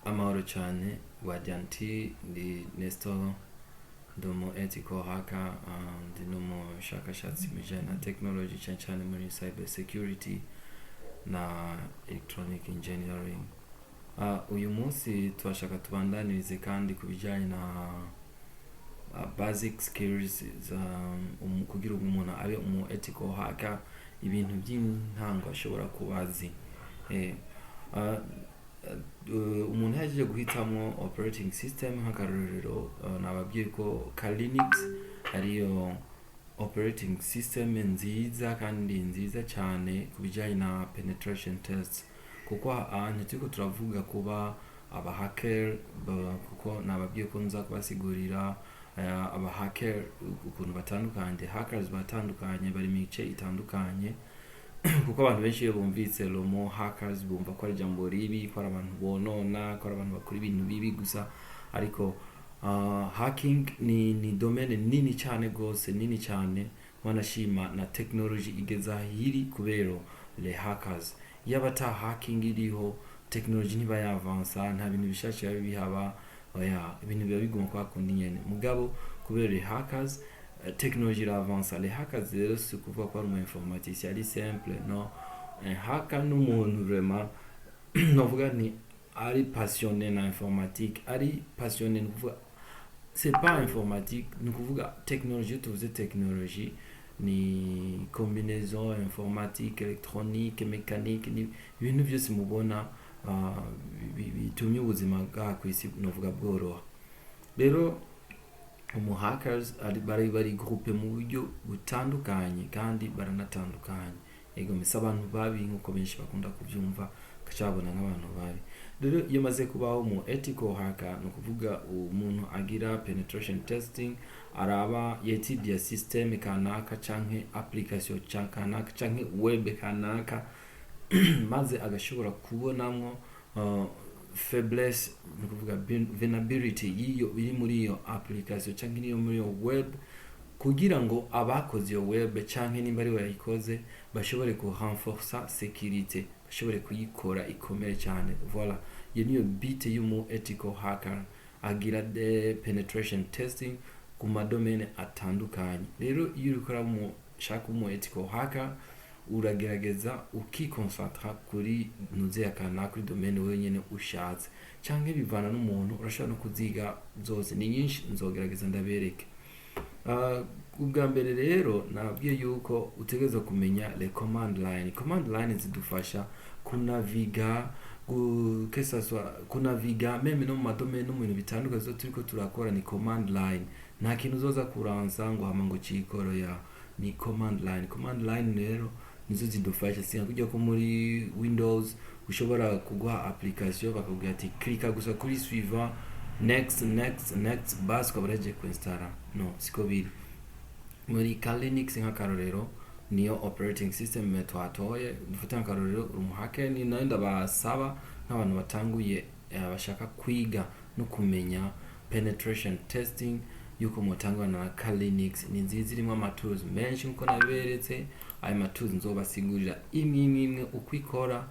Amahoro cyane, Radiant. Ndi Nestor, ndi umu ethical hacker, ndi n'umushakashatsi mu bijyanye na technology, cyane cyane muri cyber security na electronic engineering. Uyu munsi turashaka tubandanirize kandi ku bijyanye na basic skills za kugira ngo umuntu abe umu ethical hacker, ibintu by'intango ashobora kuba azi. Umuntu yaje guhitamwo operating system, nk'akarorero, nababwiye ko Kali Linux ariyo operating system nziza kandi nziza cyane ku bijyanye na penetration tests, kuko ahantu turiko turavuga kuba aba hacker, kuko nababwiye ko nza kubasigurira aba hacker ukuntu batandukanye. The hackers batandukanye, bari mu mice itandukanye, kuko abantu benshi iyo bumvise le mot hackers bumva ko ari ijambo ribi, ko ari abantu bonona, ko ari abantu bakora ibintu bibi gusa. Ariko hacking ni domaine nini cyane gose, nini cyane. Wanashima na technology igeza hiri kubera les hackers. Yaba ata hacking iriho, technology ntiba yavansa, nta bintu bishasha biba bihaba. Oya, ibintu biba biguma kwa kundi nyene. Mugabo kubera les hackers, technology iravansa. Les hackers rero si ukuvuga ko ari umu informaticien ari simple, no. Un hacker n'umuntu vraiment novuga ni ari passionné na informatique, ari passionné, ni ukuvuga c'est pas informatique, ni ukuvuga technologie. Tuvuze technologie ni combinaison informatique, électronique, mécanique, ni ibintu byose mubona bitumye ubuzima bwa ku isi novuga bworoha. Rero umu hackers bari groupe mu buryo butandukanye kandi baranatandukanye. Ego, mbese abantu babi nk'uko benshi bakunda kubyumva, bagaca babona nk'abantu babi. Rero iyo maze kubaho mu ethical hacker, ni ukuvuga umuntu agira penetration testing, araba yetidiya system kanaka canke application kanaka canke web kanaka, maze agashobora kubonamwo faiblesse, ni ukuvuga vulnerability y'iyo iri muri iyo application canke iri muri iyo web, kugira ngo abakoze iyo web canke nimba ari we yayikoze bashobore ku renforcer sécurité, bashobore kuyikora ikomere cyane. Voilà, iyo niyo but y'umu ethical hacker, agira de penetration testing ku madomene atandukanye. Rero iyo uriko mu shaka umu ethical hacker, uragerageza ukikonsantra kuri ntuze kanaka, kuri domaine wenyene ushatse, canke bivana n'umuntu, urashobora no kuziga zose, ni nyinshi, nzogerageza ndabereke. Ubwa mbere rero nababwiye yuko utegerezwa kumenya le command line. Command line zidufasha kunaviga, que ça soit kunaviga même no mu madomene no mu bintu bitandukanye zo turiko turakora, ni command line. Nta kintu uzoza kuransa ngo hama ngo cikoro ya ni command line. Command line rero nizo zidufasha, si nka kurya ko muri Windows ushobora kuguha application bakakubwira ati klika gusa kuri suivant, next, next, next, basi ukaba urahejeje kuinstara. No, siko biri muri Kali Linux. Nk'akarorero, niyo operating system twatoye. Dufate nk'akarorero uri umuhake, ni nayo ndabasaba nk'abantu batanguye, bashaka kwiga no kumenya penetration testing, yuko mutangana na Kali Linux. Ni nziza, irimo ama tools menshi nkuko nabiberetse. Ayo ma tools nzobasigurira imwe imwe imwe uko ikora.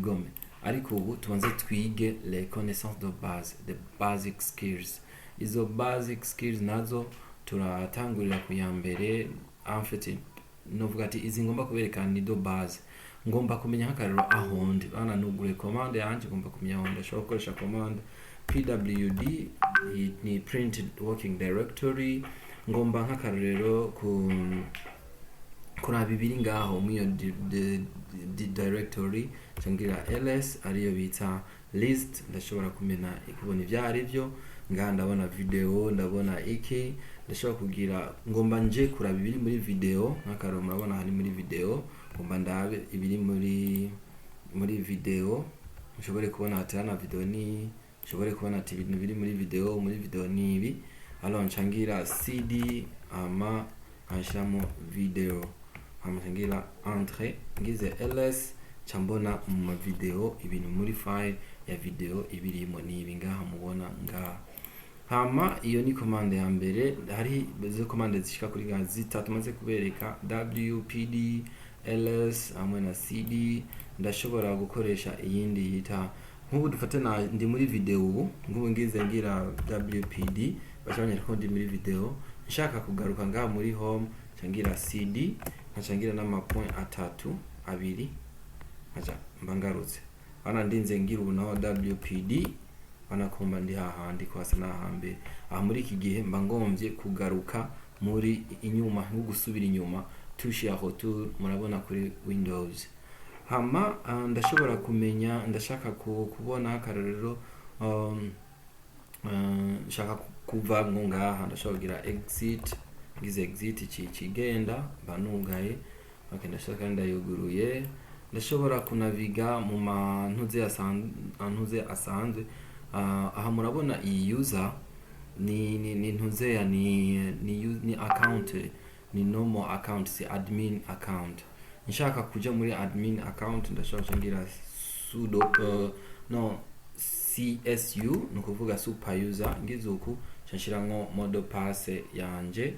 Gome, ariko ubu tubanze twige les connaissances de base, the basic skills. Izo basic skills nazo turatangurira ku ya mbere. En fait, novuga ati izi ngomba kuberekana ni de base. Ngomba kumenya nk'akarero ahondi bana nugure commande yanje, ngomba kumenya ahondi ashobora gukoresha commande pwd, iyi ni print working directory. Ngomba nk'akarorero ku kuraba ibiri ngaho muri iyo directory, cangira ls, ariyo bita list. Ndashobora kumenya kubona ibyo ari byo ngaha. Ndabona video, ndabona iki, ndashobora kugira ngomba nje kuraba ibiri muri video. Nk'akarorero, murabona hari muri video, ngomba ndabe ibiri muri video, nshobore kubona ati hano video ni, nshobore kubona ati ibintu biri muri video ni ibi. Alors ncangira cd, ama nkashiramo video, hama ncangira entrée, ngize ls, nca mbona mu ma video ibintu muri file ya video ibirimo ni ibi ngaha mubona ngaha. Hama iyo ni commande ya mbere. Hari izo commande zishika kuri nka zitatu maze kubereka: w, pd, ls hamwe na cd. Ndashobora gukoresha iyindi yita Nk'ubu dufate na ndi muri video ubu, nk'ubu ngize ngira WPD, baca banyereka ko ndi muri video. Nshaka kugaruka ngaha muri home, nca ngira CD, nkaca ngira n'ama point atatu abiri, nkaca mba ngarutse. Hano ndinze ngira ubu naho WPD, banakumba ndi hahandi ko hasa n'ahambere. Aha muri iki gihe mba ngomvye kugaruka muri inyuma, nko gusubira inyuma, touche ya retour murabona kuri Windows. Hama ndashobora kumenya, ndashaka kubona akarorero, nshaka kuva mwo ngaha, ndashobora kugira exit. Ngize exit kigenda mba nugaye. Okay, ndashaka ndayuguruye, ndashobora kunaviga mu mantuze asanzwe asanzwe. Aha murabona iyi user ni ntuzeya ni account, ni normal account, si admin account. Nshaka kuja muri admin account, ndashobora kuca ngira sudo, no, csu, ni ukuvuga super user. Ngize uku, nca nshiramwo mot de passe yanje.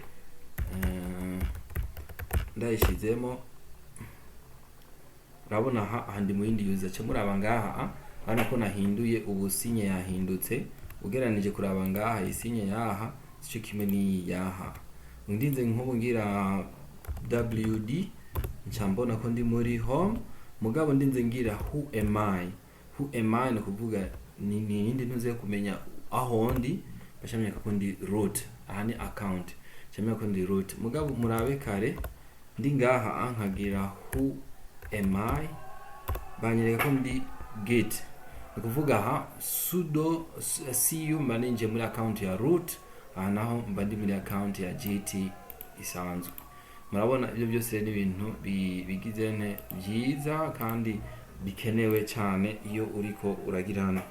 Ndayishizemo, urabona aha ndi mu yindi user. Ca muraba ngaha, urabona ko nahinduye ubu, signe yahindutse. Ugereranije kuraba ngaha, i signe yaha sico kimwe n'iyi yaha. Ndinze nk'ubu ngira wd, nca mbona ko ndi muri home. Mugabo ndinze ngira who am I, who am I ni ukuvuga ni yindi ntuze kumenya aho ndi, bacamenyeka ko ndi root. Aha ni account, camenya ko ndi root. Mugabo murabe kare ndi ngaha nkagira who am I, banyereka ko ndi git. Ni ukuvuga aha sudo cu mba ninjiye muri account ya root, aha naho mba ndi muri account ya gt isanzwe. Murabona ibyo byose ni ibintu bigize nte byiza kandi bikenewe cyane iyo uriko uragirana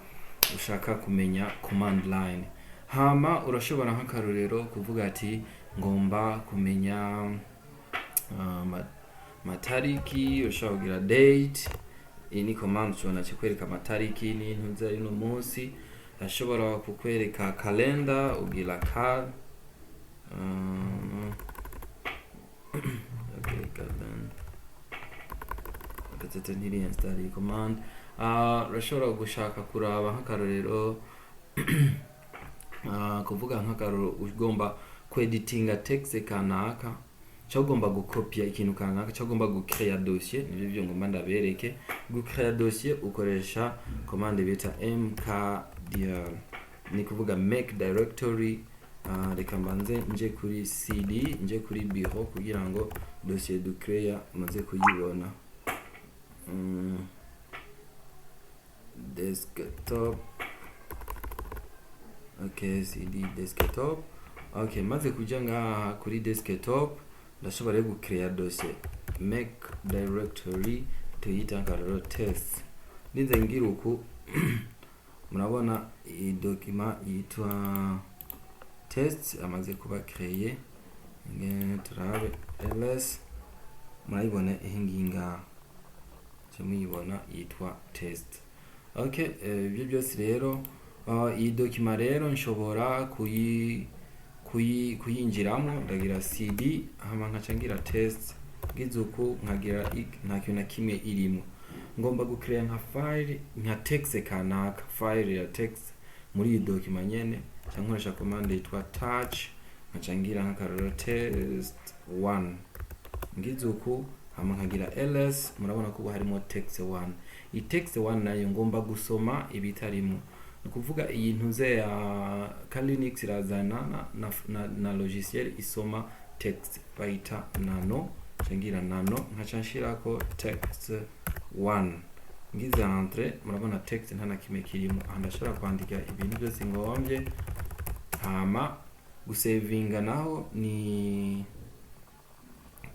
ushaka kumenya command line. Hama urashobora nk'akarorero kuvuga ati ngomba kumenya matariki, ushobora kugira date. Iyi ni command ushobora kukwereka amatariki n'intuza y'uno munsi. Ashobora kukwereka calendar, ugira cal, okay, calendar, peut-être ntiri install iyi command. Urashobora gushaka kuraba nk'akarorero, kuvuga nk'akarorero ugomba kweditinga text kanaka, cyangwa ugomba gukopia ikintu kanaka, cyangwa ugomba gucrea dossier. Nibyo byo ngomba ndabereke. Gucrea dossier ukoresha commande bita mkdir, ni kuvuga make directory. Reka mbanze nje kuri cd, nje kuri bureau, kugira ngo dossier ducrea muze kuyibona. Desktop, okay, cd desktop. Okay, maze kuja ngaha kuri desktop, ndashobora rero gucrea dossier, make directory, tuyita nkarero test. Ninze ngira uku, murabona iyi document yitwa test amaze kuba créé. Ngene turabe ls, murayibona iyi ngiyi ngaha, cyo muyibona yitwa test. Okay, ibyo byose rero, iyi document rero nshobora kuyinjiramo. Ndagira cd, hama nkaca ngira test. Ngize uku, nkagira nta kintu na kimwe irimo. Ngomba gucrea nka file, nka text kanaka, file ya text muri iyi document nyene, cyangwa nkoresha commande yitwa touch, nkaca ngira nk'akarorero test 1. Ngize uku, hama nkagira ls, murabona ko ubu harimo text 1. Iyi text 1 nayo ngomba gusoma ibitarimo. Ni ukuvuga iyi ntuze ya Kali Linux irazana na logiciel isoma text bayita nano. Nca ngira nano, nkaca nshirako text 1. Ngize entrée, murabona text nta na kimwe kirimo. Aha ndashobora kwandika ibintu byose ngombye. Hama gusevinga naho ni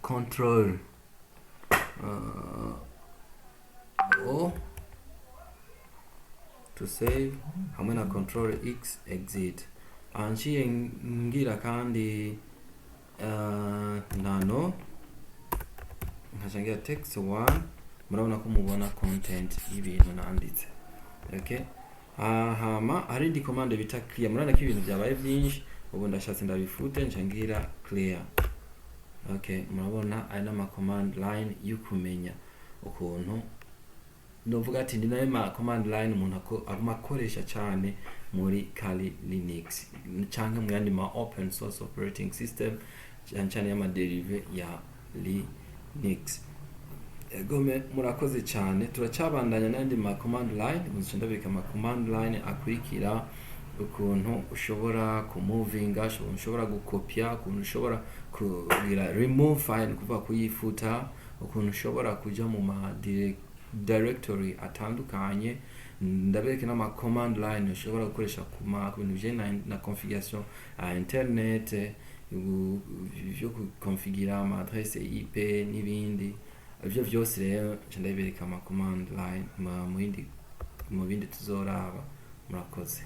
control o to save, hamwe na control x exit. Aha nciye ngira kandi nano, nkaca ngira text 1, murabona ko mubona content y'ibintu nanditse. Okay, hama hari indi commande bita clear. Murabona ko ibintu byabaye byinshi, ubu ndashatse ndabifute, nca ngira clear. Okay, murabona aya ni ama command line yo kumenya ukuntu. Novuga ati ni nayo ma command line umuntu aguma akoresha cyane muri Kali Linux canke mu yandi ma open source operating system, cyane cyane y'ama dérivés ya Linux. Egome, murakoze cyane. Turacyabandanya n'andi ma command line. Muzica ndabika ama command line akurikira, ukuntu ushobora kumuvinga, ukuntu ushobora gukopya, ukuntu ushobora kugira remove file, kuvuga kuyifuta, ukuntu ushobora kuja mu ma directory atandukanye. Ndabereke n'ama command line ushobora gukoresha ku bintu bijanye na configuration ya internet, vyo gukonfigura ama adresse IP n'ibindi. Ivyo vyose rero nca ndabereka ama command line mu bindi tuzoraba. Murakoze.